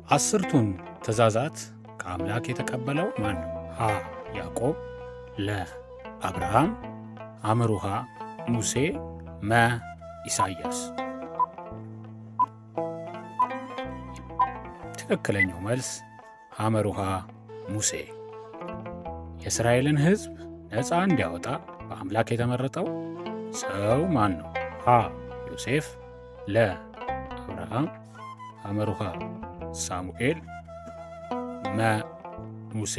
አስርቱን ትእዛዛት ከአምላክ የተቀበለው ማን ነው? ሀ ያዕቆብ፣ ለ አብርሃም፣ ሐመሩሃ ሙሴ፣ መ ኢሳይያስ። ትክክለኛው መልስ ሐመሩሃ ሙሴ። የእስራኤልን ሕዝብ ነፃ እንዲያወጣ በአምላክ የተመረጠው ሰው ማን ነው? ሀ ዮሴፍ፣ ለ አብርሃም፣ ሐመሩሃ ሳሙኤል፣ መ ሙሴ።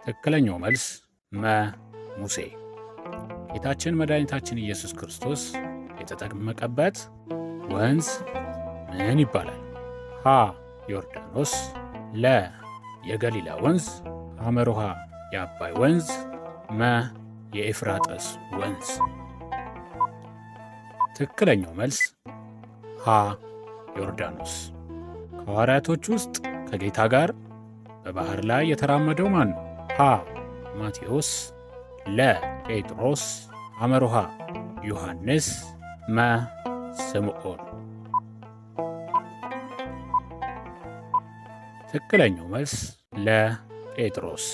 ትክክለኛው መልስ መ ሙሴ። ጌታችን መድኃኒታችን ኢየሱስ ክርስቶስ የተጠመቀበት ወንዝ ምን ይባላል? ሀ ዮርዳኖስ፣ ለ የገሊላ ወንዝ፣ ሐመሩሃ የአባይ ወንዝ፣ መ የኤፍራጥስ ወንዝ። ትክክለኛው መልስ ሀ ዮርዳኖስ። ከሐዋርያቶች ውስጥ ከጌታ ጋር በባሕር ላይ የተራመደው ማን ነው? ሀ ማቴዎስ፣ ለ ጴጥሮስ፣ ሐመሩሃ ዮሐንስ፣ መ ስምዖን። ትክክለኛው መልስ ለ ጴጥሮስ።